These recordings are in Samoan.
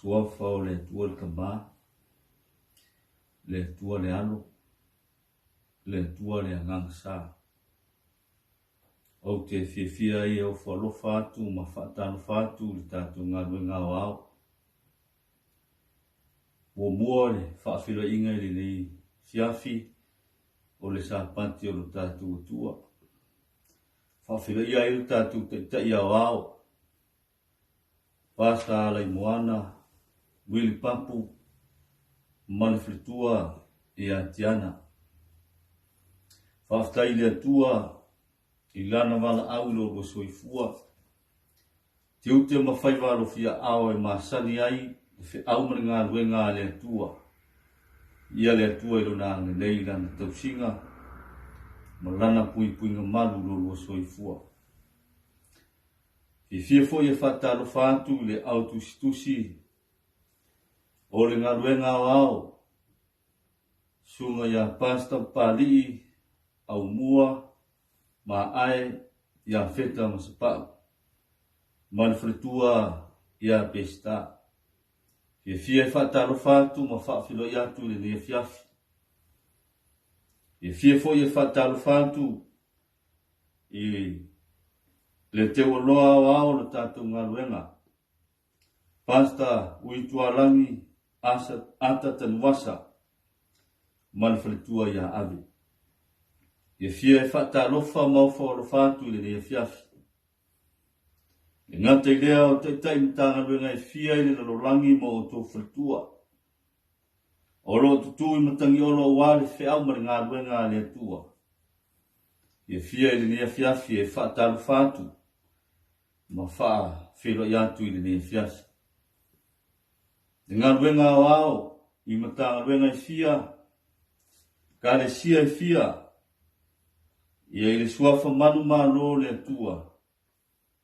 Suafa o le Atua le Tama, le Atua le Alo, le Atua le Agaga Sa. Ou te fiafia ai e ofo alofa atu ma faatalofa atu i le tatou galuega aoao. Muamua le faafeiloaiga i lenei afiafi o le Sapati o lo tatou Atua. Faafeiloaia ai lo tatou Taitai aoao, Pastor Alaimoana Willie Papu ma le faletua ia Tiana. Faafetai i le Atua i lana valaau i lo oulua soifua, tiute ma faiva alofia ao e masani ai le feau ma le galuega a le Atua. Ia le Atua i lona agalelei i lana tausiga ma lana puipuiga malu i lo oulua soifua. Fiafia foi e faatalofa atu i le au tusitusi o le galuega aoao, Susuga ia Pastor Papalii Aumua Maae Iafeta Masepau ma le faletua ia Peseta. Fiafia e faatalofa atu ma faafeiloai atu i lenei afiafi. Fiafia foi e faatalofa atu i le teualoa aoao o le tatou galuega, Pastor Uitualagi Asa Ata Tanuasa ma le faletua ia Ave. Fiafia e faatalofa ma ofo alofa atu i lenei afiafi. E gata i lea o taitai Matagaluega e fia i le lalolagi ma outou faletua. O lo o tutū i Matagiolo aua le feau ma le galuega a le Atua. Fiafia i lenei afiafi e faatalofa atu ma faafeiloai atu i lenei afiafi. Le galuega aoao i Matagaluega e fia, Ekalesia e fia, ia i le Suafa Malu Malo o le Atua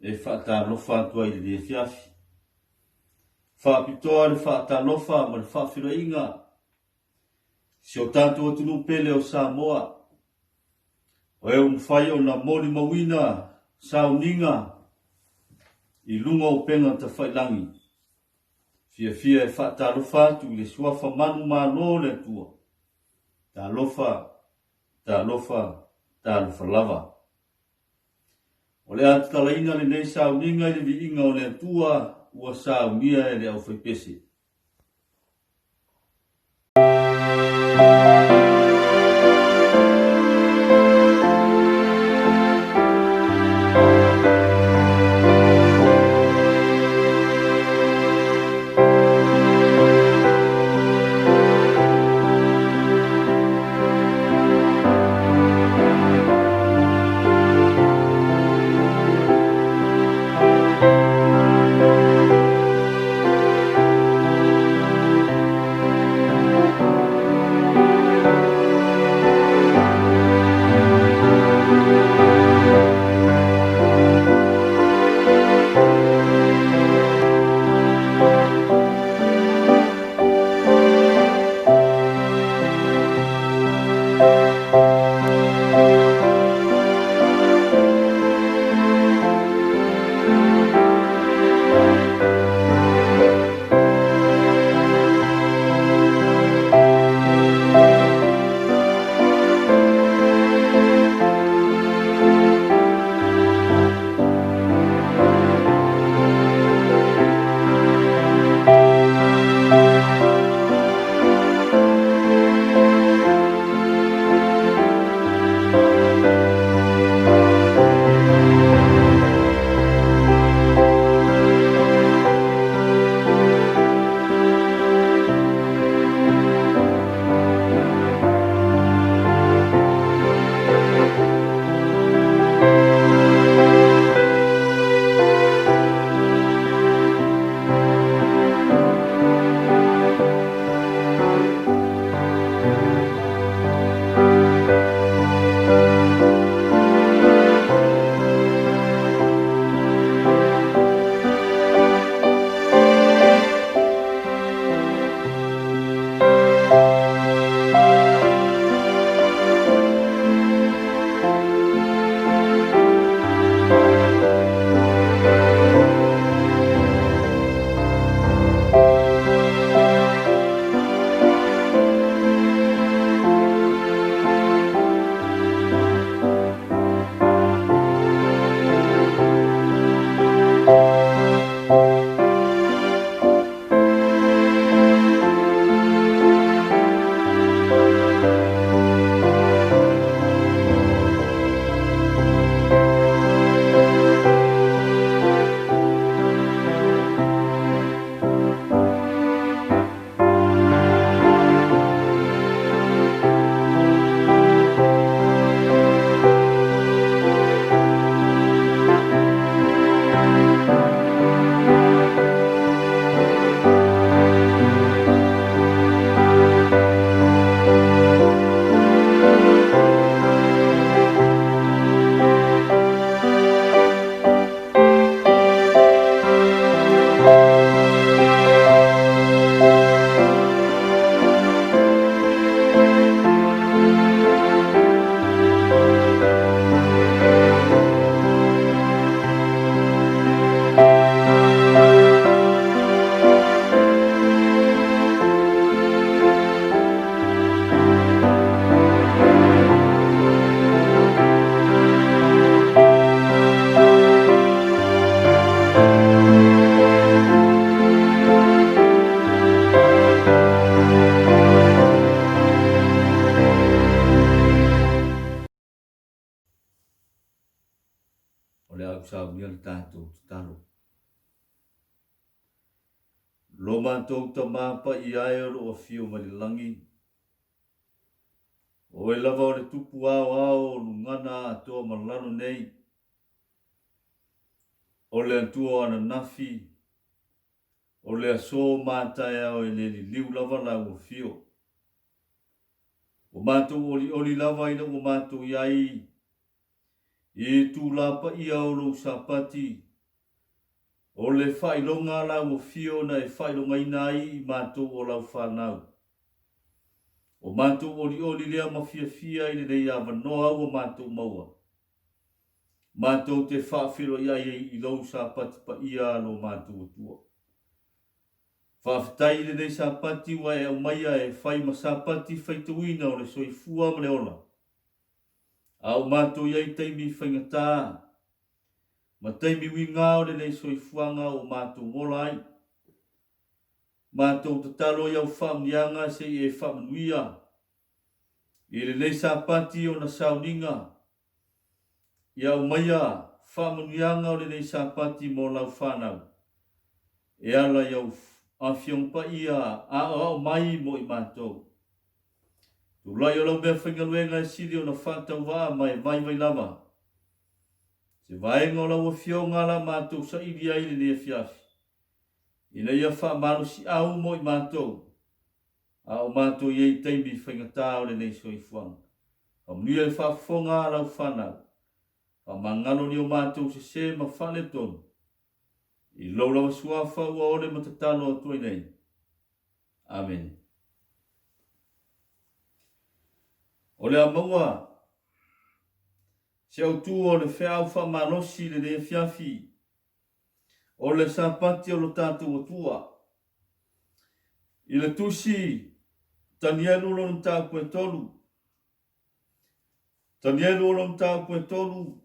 e faatalofa atu ai i lenei afiafi. Faapitoa le faatalofa ma le faafeiloaiga si o tatou atunuu pele o Samoa, o e ua mafai ona molimauina sauniga i luga o upega tafailagi. Fiafia e faatalofa atu i le Suafa Malu Malo o le Atua. Talofa, talofa, talofa lava. O le a tatalaina lenei sauniga i le viiga o le Atua ua saunia e le aufaipese. saunia le tatou tatalo. Lo matou Tama paia e o loo afio mai le lagi, o Oe lava o le Tupu aoao o lugana atoa ma lalo nei, o le Atua o ananafi, o le aso ma taeao e le liliu lava lau afio. Ua matou olioli lava ina ua matou i ai i itula paia o lou Sapati, o le faailoga a lau afio na e faailogaina ai i matou o lau fanau. O matou olioli lea ma fiafia i lenei avanoa ua matou maua. Matou te faafeiloai ai i lou Sapati paia a lo matou Atua. Faafetai i lenei Sapati ua e aumaia e fai ma Sapati faitauina o le soifua ma le ola. A o matou i ai taimi faigata ma taimi uiga o lenei soifuaga ua matou ola ai. Matou tatalo i au faamanuiaga se i e faamanuia i lenei Sapati ona sauniga Ia aumaia faamanuiaga o lenei Sapati mo lau fanau, e ala i au Afioga Paia aoao mai mo i matou. Tulai o lau meafaigaluega e sili ona faatauvaa ma e vaivai lava se vaega o lau Afioga la matou saili ai i lenei afiafi, ina ia faamalosiau mo i matou, a o matou i ai i taimi faigata o lenei soifuaga. Faamanuia le faafofoga a lau fanau. Faamagalo ni o matou sese ma faaletonu. I lou lava suafa ua ole ma tatalo atu ai nei. Amene. O le a maua se autu o le feau faamalosi i lenei afiafi, o le Sapati o lo tatou Atua. I le tusi Tanielu lona mataupu e tolu, Tanielu o lona mataupu e tolu,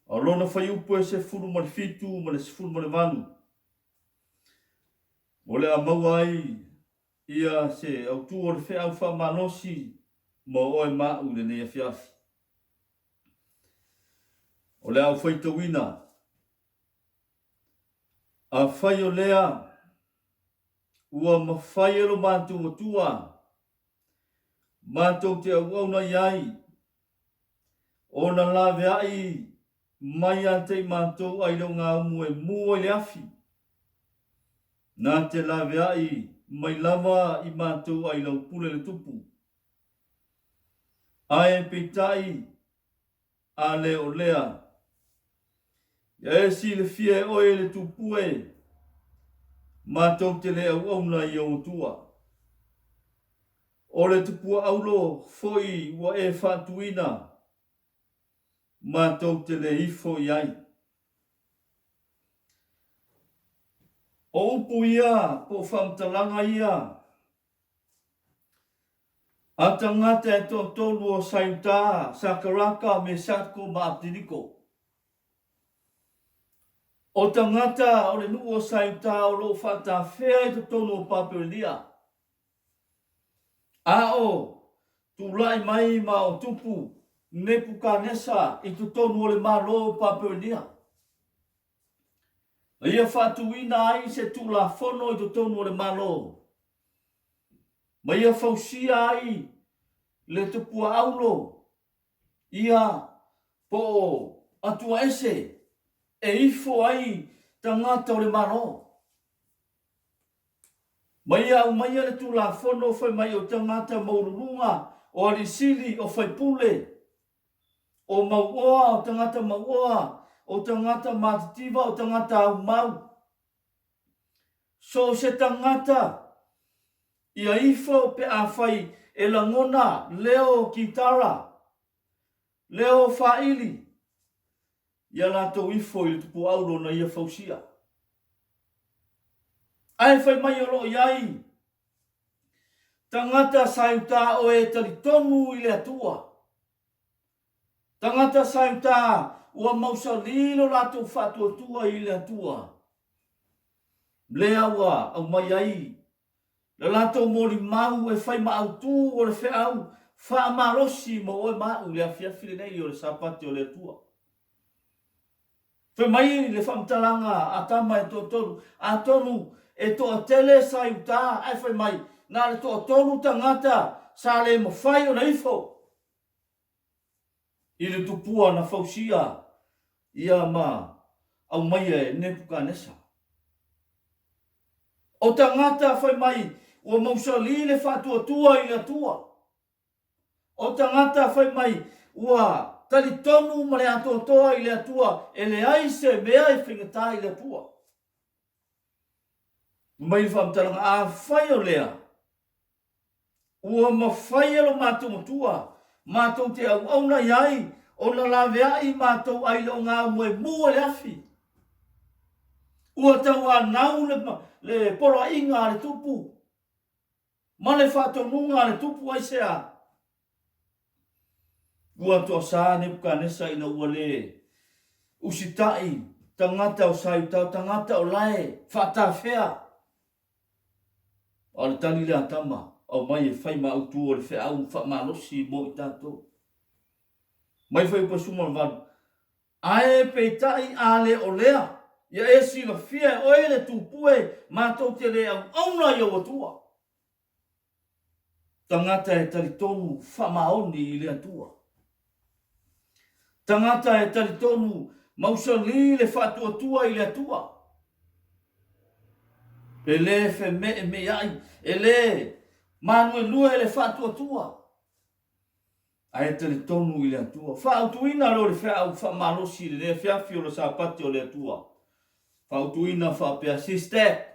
o lona fuaiupu e 17 ma le 18, o le a maua ai ia se autu o le feau faamalosi mo oe ma au i lenei afiafi. O le a ou faitauina, Afai o lea ua mafai e lo matou Atua matou te auauna i ai, ona laveai mai ia te i matou ai leogaumu e mu ai le afi, na te laveai mai lava i matou ai lau pule le tupu. Ae peitai, a le o lea. Ia e silafia e oe le Tupu e, matou te le auauna i ou Atua. O le tupua aulo foi ua e faatuina, matou te le ifo i ai. O upu ia po o faamatalaga ia A tagata e toatolu o Saiutā, Sakaraka, Mesako ma Apeniko. O tagata o le nuu o Saiutā o lo o faatafea i totonu o Papeonia, a o tulai mai ma o tupu Nepukanesa i totonu o le Malo o Papeonia. Na ia faatuina ai se Tulafono i totonu o le Malo, ma ia fausia ai le tupua aulo ia po o atua ese e ifo ai tagata o le Malo. Ma ia aumaia le Tulafono fai mai o tagata maualuluga, o alii sili, o faipule, o mauoa, o tagata mauoa, o tagata matitiva, o tagata aumau. So o se tagata ia ifo pe afai e lagona leo kitara, leo faaili, ia latou ifo i le tupuaulo na ia fausia. Ae fai mai o lo o i ai tagata sa i uta o e talitonu i le Atua. Tagata sa i uta ua mausali lo latou faatuatua i le Atua. Lea ua aumai ai le latou molimau e fai ma autu o le feau faamalosi mo oe ma au i le afiafi lenei o le Sapati o le Atua. Fai mai le faamatalaga a tama e toatolu, atonu e toatele sa i uta, ae fai mai, na o le toatolu tagata sa le mafai ona ifo i le tupua na fausia ia ma aumaia e Nepukanesa. O tagata fai mai ua mausali le faatuatua i le Atua. O tagata fai mai ua talitonu ma le atoatoa i le Atua e leai se mea e faigata i le Atua. Fai mai le faamatalaga, afai o lea, ua mafai e lo matou Matua matou te auauna i ai ona laveai matou ai le ogaumu e le afi. Ua tauanau le, le poloaiga a le tupu ma le faatonuga a le tupu aisea? Ua toasa Nepukanesa ina ua le usitai tagata o Saiuta, o tagata o lae faatafea. A o le tali lea a tama, aumai e fai ma autu o le feau faamalosi mo i tatou. Mai Fuaiupu 18, Ae peitai a le o lea, ia e silafia e oe le tupue matou te le auauna i ou Atua. Tagata e talitonu faamaoni i le Atua. Tagata e talitonu mausali le faatuatua i le Atua. E le femeemeiai, e le maluelue le faatuatua. Ae talitonu i le Atua. Faautuina lo le feau faamalosi i lenei afiafi o le Sapati o le Atua. Faautuina faapea, Sister,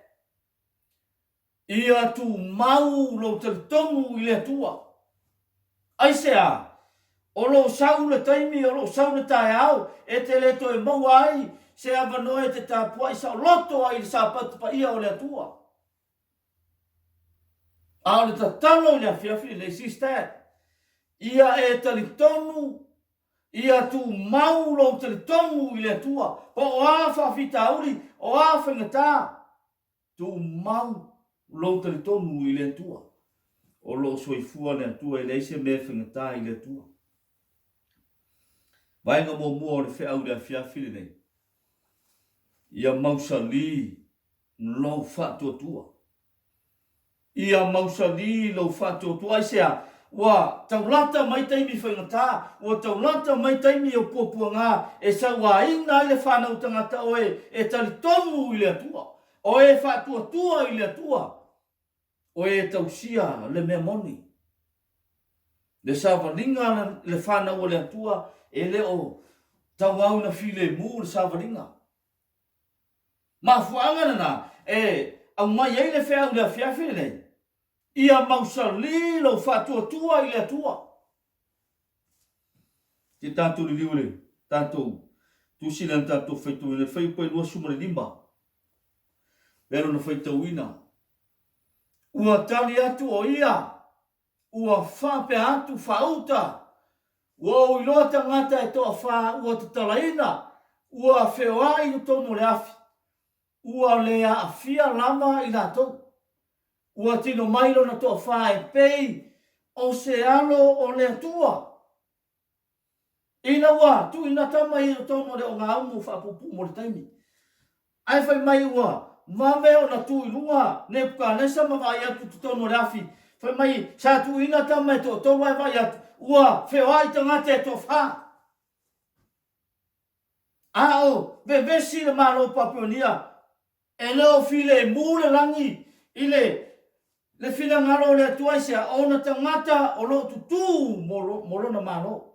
ia tumau lou talitonu i le Atua. Aisea? O lo o sau le taimi, o lo o sau le taeao e te le toe maua ai se avanoa e te tapuai saoloto ai i le Sapati paia o le Atua. A o le tatalo i le afiafi lenei, sister, ia e talitonu, ia tumau lou talitonu i le Atua, po o a faafitauli, o a faigata, tumau lou talitonu i le Atua. O lo o soifua le Atua, e leai se mea e faigata i le Atua. Vaega muamua o le feau i le afiafi lenei, ia mausali lou faatuatua. Ia mausali lou faatuatua. Aisea? Ua taulata mai taimi faigata, ua taulata mai taimi o puapuaga e sauaina ai le fanau tagata o e e talitonu i le Atua, o e faatuatua i le Atua, o e tausia le mea moni. Le savaliga le fanau a le Atua e le o tauau ina filemu le savaliga. Mafuaaga lena e aumai ai le feau i le afiafi lenei, Ia mausali lou faatuatua i le Atua. Te tatou liliu i le tatou tusi lea na tatou faitauina, le fuaiupu e 25, lea lona faitauina. Ua tali atu o ia Ua faapea atu faauta, Ua ou iloa tagata e toafa ua tatalaina, ua feoai i totonu o le afi, ua le aafia lava i latou. Ua tino mai lona toafa e pei o se alo o le Atua. Ina ua tuuina tama i totonu o le ogaumu faapuupuu mo le taimi, ae fai mai ua vave ona tu i luga Nepukanesa ma vaai atu i totonu o le afi, fai mai sa tuuina tama e toatolu ae vaai atu ua feoai tagata e toafa. A o vevesi le Malo o Papeonia E le o filemu le lagi i le le finagalo o le Atua aisea? Ona tagata o lo o tutū mo, mo lona Malo.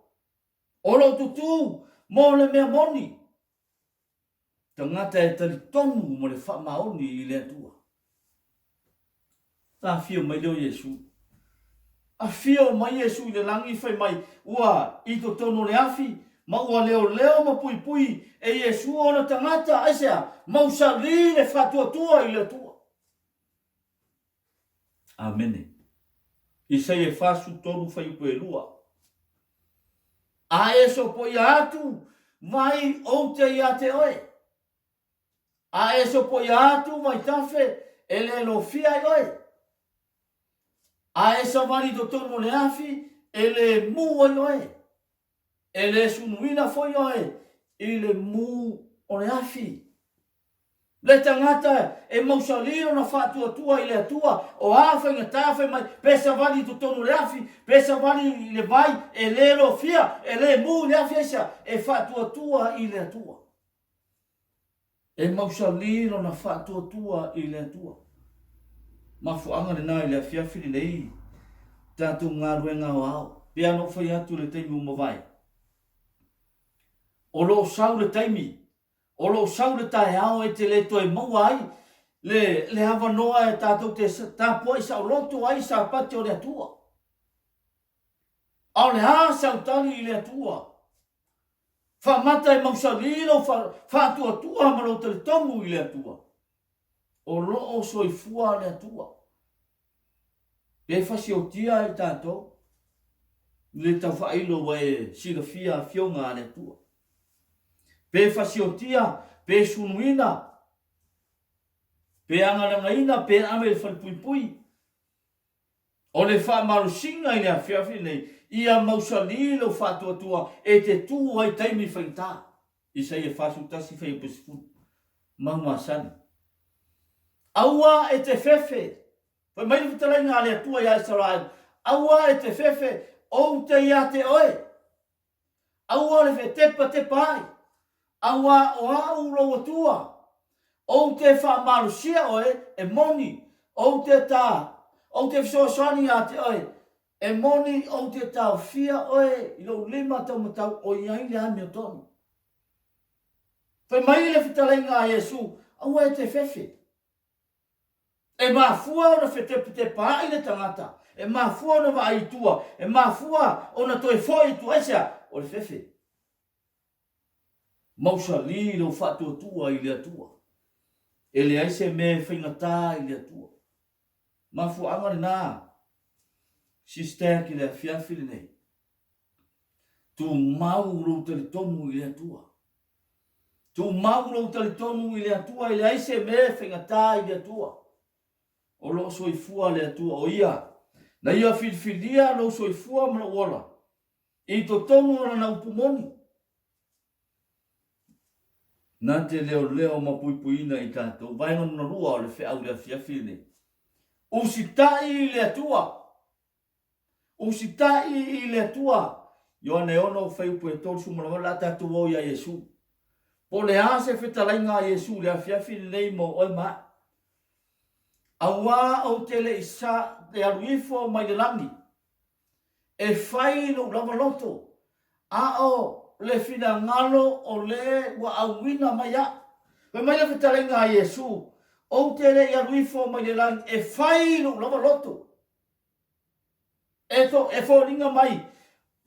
O lo o tutū mo le mea moni. Tagata e talitonu mo le faamaoni i le Atua. Ta afio mai lea o Iesu. Afio mai Iesu i le lagi, fai mai, ua i totonu o le afi, ma ua leoleo ma puipui e Iesu ona tagata, aisea? Mausali le faatuatua i le Atua. Amene. Isaia 43 fuaiupu e 2. A e sopoia atu, vai ou te ia te oe. A e sopoia atu vaitafe e le lofia ai oe, a e savali i totonu o le afi e le mū ai oe, e le sunuina foi oe i le mū O le afi. Le tagata e mausali lona faatuatua i le Atua, o a faigata fai mai, pe savali i totonu o le afi, pe savali i le vai, e le lofia, e le mu i le afi aisea, e faatuatua i le Atua. E mausali lona faatuatua i le Atua. Mafuaaga lena i le afiafi lenei tatou galuega aoao, pei lava ona ou fai atu i le taimi ua mavae, o lo o sau le taimi, o lo o sau le taeao e te le toe maua ai le, le avanoa e tatou te tapuai saoloto ai i Sapati o le Atua. A o le a sau tali i le Atua? Faamata e mausali lou faatuatua ma lou talitonu i le Atua. O lo o soifua le Atua. Pe fasiotia i tatou le tau faailo ua e silafia afioga a le Atua. Pe fasiotia, pe sunuina, pe agalagaina, pe ave i le falepuipui, O le faamalosiga i le afiafi lenei, ia mausali lou faatuatua e te tu ai taimi faigata. Isaia 41 fuaiupu 10. Mau masani. Aua e te fefe. Fai mai le fetalaiga a le Atua ia Isaraelu, Aua e te fefe, ou te ia te oe. Aua le fetepatepa ai, auā o a'u lou Atua, ou te faamalosia oe e moni, ou te tā, ou te fesoasoani iā te oe, e moni ou te taofia oe i lou lima taumatau o i ai le amiotonu. Fai mai le fetalaiga a Iesu, Aua e te fefe. E mafua ona fetepatepaai le tagata, e mafua ona vaai i tua, e mafua ona toe foi i tua. Aisea? O le fefe. Mausali lou faatuatua i le Atua. E leai se mea e faigata i le Atua. Mafuaaga lena, sister ki le afiafi lenei. Tumau lou talitonu i le Atua. Tumau lou talitonu i le Atua, e leai se mea e faigata i le Atua. O lo o soifua le Atua, o Ia na Ia filifilia lou soifua ma lou ola i totonu o Lana upu moni. Na te leoleo ma puipuiina i tatou. Vaega lona lua o le feau i le afiafi lenei. Usitai i le Atua. Usitai i le Atua. Ioane 6, fuaiupu e 38, o le a tatou o iā Iesu. Po o le a se fetalaiga a Iesu i le afiafi lenei mo oe ma aʻu? Auā ou te le i sa te alu ifo mai le lagi, e fai lou lava loto, a o le finagalo o le ua auina mai aʻu. Fai mai le fetalaiga a Iesu, Ou te le i alu ifo mai le lagi e fai lou lava loto. E, to, e foliga mai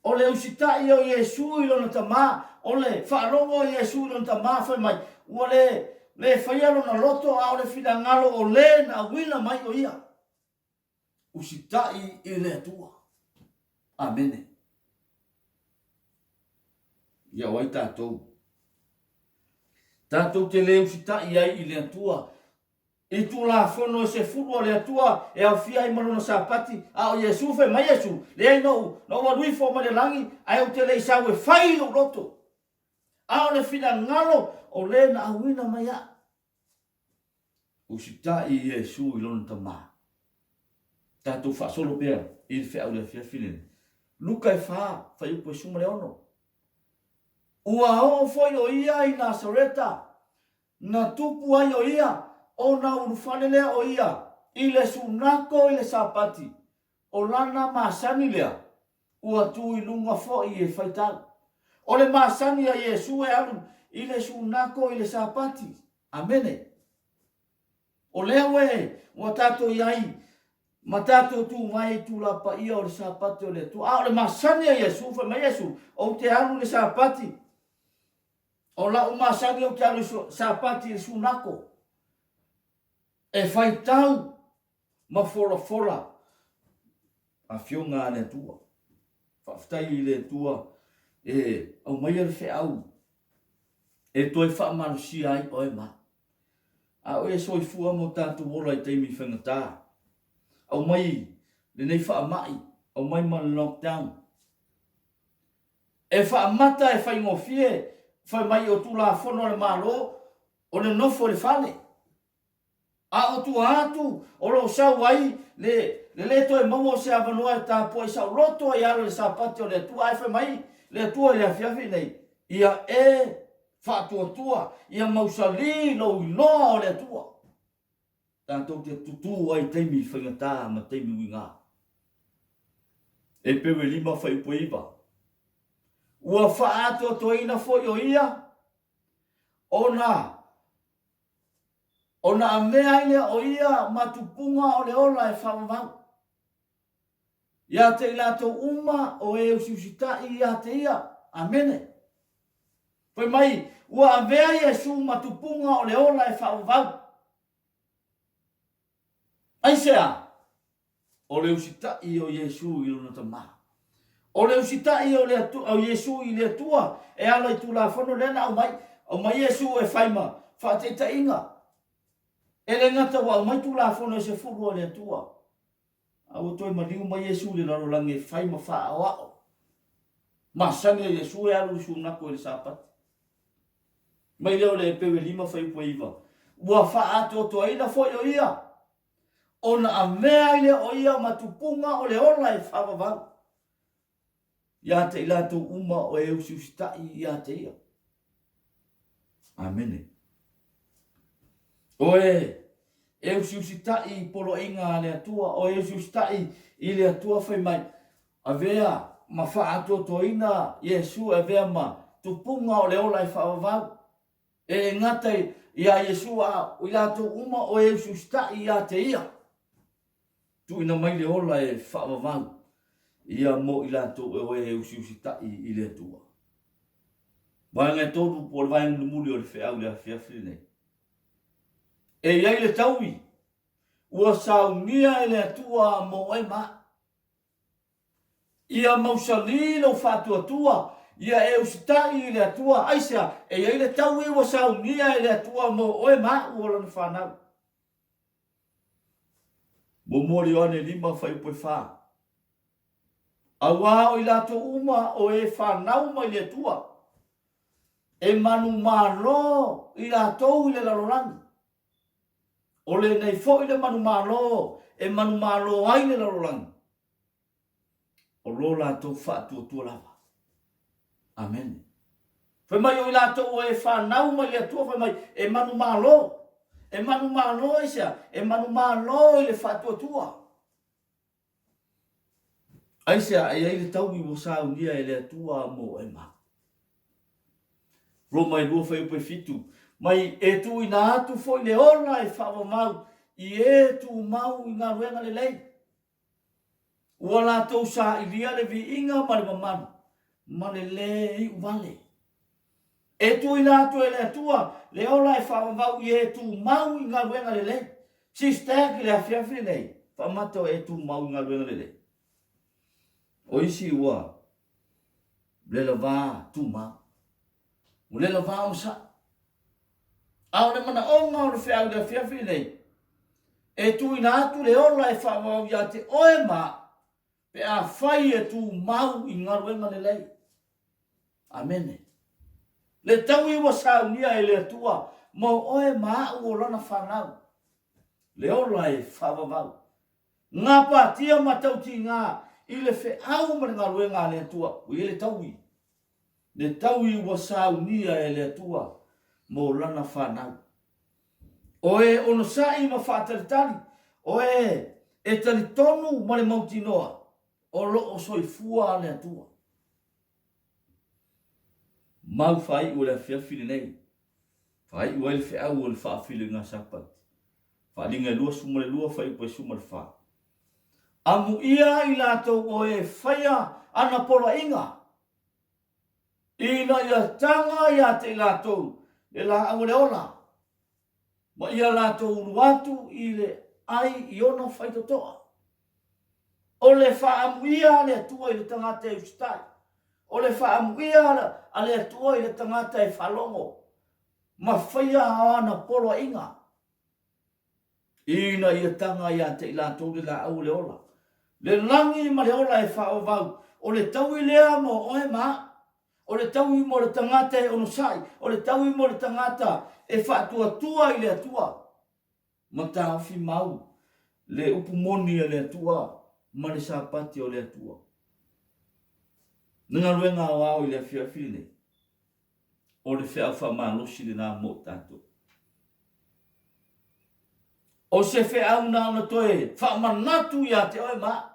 o le usitai o Iesu i lona Tamā, o le faalogo o Iesu i lona Tamā, fai mai, ua le, le faia lona loto, a o le finagalo o le na auina mai o ia. Usitai i le Atua. Amene. Ia o ai tatou? Tatou te le usitai ai i le Atua I Tulafono e sefulu a le Atua e aofia ai ma Lona Sapati, a o Iesu, fai mai Iesu, Leai, na ou, na ou alu ifo mai le lagi, ae ou te le i sau e fai lou loto, a o le finagalo o le na auina mai aʻu. Usitai Iesu i Lona Tama. Tatou faasolo pea i le feau i le afiafi lenei. Luka e fa, fuaiupu e 16. Ua oo foi o ia i Nasareta, Na tupu ai o ia, ona ulufale lea o ia i le sunako i le Sapati, o lana masani lea, ua tu i luga foi e faitau. O le masani a Iesu e alu i le sunako i le Sapati. Amene. O lea ua e, ua tatou i ai ma tatou tuvae i tula paia o le Sapati o le Atua. A o le masani a Iesu, fai mai Iesu, ou te alu i le Sapati, O la'u masani ou te alu i Sapati i le Sunako e faitau ma folafola Afioga a le Atua. Faafetai i le Atua e aumaia le feau e toe faamalosia ai oe ma au. A o e soifua ma o tatou ola i taimi faigata. Aumai lenei faamai, aumai ma le lockdown. E faamata e faigofie Fai mai o Tulafono a le Malo o le nofo i le fale. A o tua atu o lo o sau ai le le lē toe maua o se avanoa e tapuai saoloto ai ala i le Sapati o le Atua. Ae fai mai le Atua i le afiafi nei, Ia e faatuatua, ia mausali lou iloa o le Atua. Tatou te tutū ai i taimi faigata ma taimi uiga. Eperu e lima fuaiupu e iva. Ua faaatoatoaina foi o ia ona ona avea ai lea o ia ma tupuga o le ola e faavavau ia te i latou uma o e usiusitai ia te ia. Amene. Fai mai, ua avea Iesu ma tupuga o le ola e faavavau. Aisea? O le usitai o Iesu i lona Tama. O le usitai o le o Iesu i le Atua e ala i Tulafono lea na aumai. Aumai Iesu e fai ma faataitaiga. E le gata ua aumai Tulafono e sefulu a le Atua, a ua toe maliu mai Iesu i le lalolagi e fai ma faaoao. Masani a Iesu e alu i le sunako i le Sapati. Mai lea o le Eperu e lima fuaiupu e iva, ua faaatoatoaina foi o ia ona avea ai lea o ia ma tupuga o le ola e faavavau ia te i latou uma o e usiusitai ia te ia. Amene. O e e usiusitai i poloaiga a le Atua, o e usiusitai i le Atua fai mai, avea ma faaatoatoaina Iesu e avea ma tupuga o le ola e faavavau. E le gata iā Iesu a o i latou uma o e usiusitai ia te ia. Tuuina mai le ola e faavavau ia mo i latou o e usiusitai i le Atua. Vaega e tolu po o le vaega mulimuli o le feau i le afiafi lenei. E i ai le taui ua saunia e le Atua mo oe ma au. Ia mausali lou faatuatua, ia e usitai i le Atua. Aisea? E i ai le taui ua saunia e le Atua mo oe ma au o lana fanau. Muamua o Ioane lima fuaiupu e fa. Auā o i latou uma o e fanau mai le Atua, e manumalo i latou i le lalolagi. O lenei foi le manumalo e manumalo ai le lalolagi, o lo latou faatuatua lava. Amene. Fai mai o i latou ua e fanau mai le Atua, fai mai, e manumalo. E manumalo aisea? E manumalo i le faatuatua. Aisea e i ai le taui ua saunia e le Atua mo oe ma. Roma e lua fuaiupu e fitu, mai e tuuina atu foi le ola e faavavau i e tumau i galuega lelei. Ua latou sailia le viiga ma le mamalu ma le lē iu vale. E tuuina atu e le Atua le ola e faavavau i e tumau i galuega lelei. Sister i le afiafi lenei, faamata o e tumau i galuega lelei. O isi ua le lavā tumau, ua le lavā onosai. A o le manaoga o le feau i le afiafi lenei, e tuuina atu le ola e faavavau ia te oe ma au, pe afai e tumau i galuega lelei. Amene. Le taui ua saunia e le Atua mo oe ma au o lana fanau, le ola e faavavau. Gapatia ma tautiga i le feau ma le galuega a le Atua, ua i ai le taui. Le taui ua saunia e le Atua mo lana fanau. O e onosai ma faatalitali, o e e talitonu ma le mautinoa, o lo o soifua le Atua. Mau faaiu o le afiafi lenei, faaiu ai le feau o le faafiliga Sapati. Faaaliga e 22, fuaiupu e 14. Amuia i latou o e faia ana poloaiga, ina ia taga ia te i latou le laau o le ola, ma ia latou ulu atu i le ai i ona faitotoa. O le faaamuia a le Atua i le tagata e usitai. O le faaamuia a le Atua i le tagata e faalogo ma faia ana poloaiga, ina ia taga ia te i latou le laau o le ola, le lagi ma le ola e faaovau, o le taui lea mo oe ma au. O le taui mo le tagata e onosai, o le taui mo le tagata e faatuatua i le Atua. Ma taofi mau le upu moni a le Atua ma le Sapati o le Atua. Na galuega aoao i le afiafi lenei, o le feau faamalosi lena mo tatou. O se feau na ona toe faamanatu ia te oe ma au.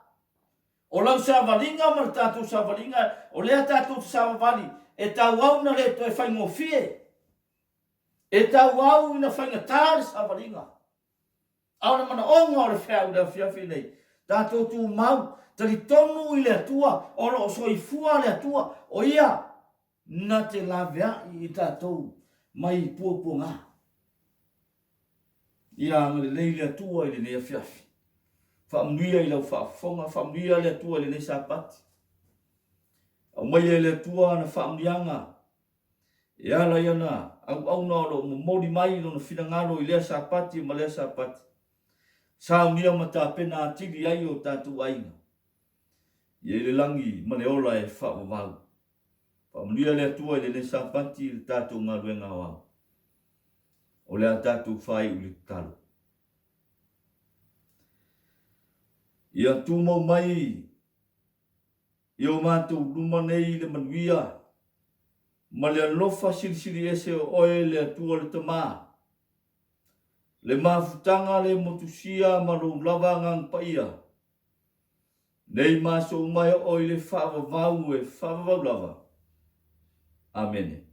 O lau savaliga ma le tatou savaliga, o lea tatou te savavali, e tauau ina le toe faigofie. E tauau ina faigata le savaliga. A o le manaoga o le feau i le afiafi nei, tatou tumau, talitonu i le Atua, o lo o soifua le Atua, o Ia na te laveai i tatou mai puapuaga. Ia agalelei le Atua i lenei afiafi. Faamanuia i lau faafofoga, faamanuia le Atua i lenei Sapati. Aumaia e le Atua ana faamanuiaga e ala i ana auauna o lo o momoli mai lona finagalo i lea Sapati ma lea Sapati. Saunia ma tapena atili ai o tatou aiga. Ia i le lagi ma le ola e faavavau. Faamanuia le Atua i lenei Sapati i le tatou galuega aoao. O le a tatou faaiu i le tatalo. Ia tumau mai i o matou luma nei le manuia ma le alofa silisili ese o oe le Atua le Tama, le mafutaga le motusia ma lou lava Agaga Paia, nei ma aso uma e oo i le faavavau e faavavau lava. Amene.